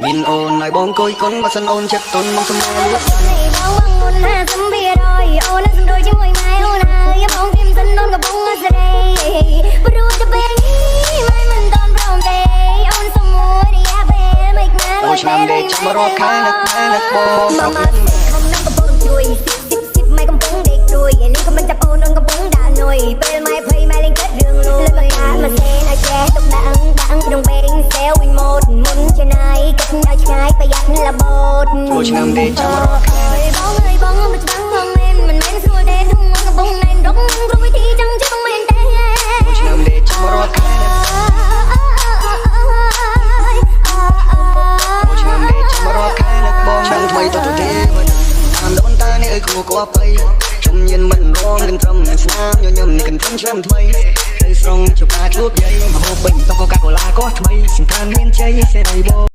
មានអូនឲ្យបងគួយកុនបើសិនអូនចិត្តទុនមកសម្ដែងលក់ នេះបងបងមុន50%អូននឹងសម្រួលជាមួយម៉ែអូនហើយបងធៀមសិនអូនកំពុងសេរីព្រោះទៅពេលនេះម៉ែមិនតន់ព្រមទេអូនសុំមួយរយៈពេលមិនណា ចូលឆ្នាំទេចាំរាប់ខែនឹកម៉ែនឹកបង មកមកខំនឹងកំពុងជួយស៊ីស៊ីស៊ីម៉ែកំពុងដេកព្រួយលីងក៏មិនចាប់អូនអូនកំពុងដាក់នុយពេលម៉ែភ័យម៉ែលេងគិតរឿងលួយលើមកកាមកសេនឲ្យចេះទុកដាក់ដាក់ក្នុងបេងសេវវិញម៉ូតមុនចំណាយគិតឲ្យឆ្ងាយប្រយ័ត្នរបូត ចូលឆ្នាំទេចាំរាប់ខែ បងអើយបងមិនច្បាស់បងមែនមិនមែនស្រួលទេធំកំពុងណែនរកគ្រប់វិធីចង់ជិះបងមែនទេ ចូលឆ្នាំទេចាំរាប់ខែចូលឆ្នាំទេចាំរាប់ខែនឹកបងឆ្នាំថ្មីទៅទៅទេតាមដូនតានេះអើយគួគប្បីខ្ញុំញៀនមិនរងកន្ត្រឹមស្នាមញញឹមនេះកន្ត្រឹមឆ្នាំថ្មីទៅស្រង់ជបាជួបយាយមហូបពេញតុកូកាកូឡាក៏ថ្មីសង្គ្រាមមានជ័យសេរីបង។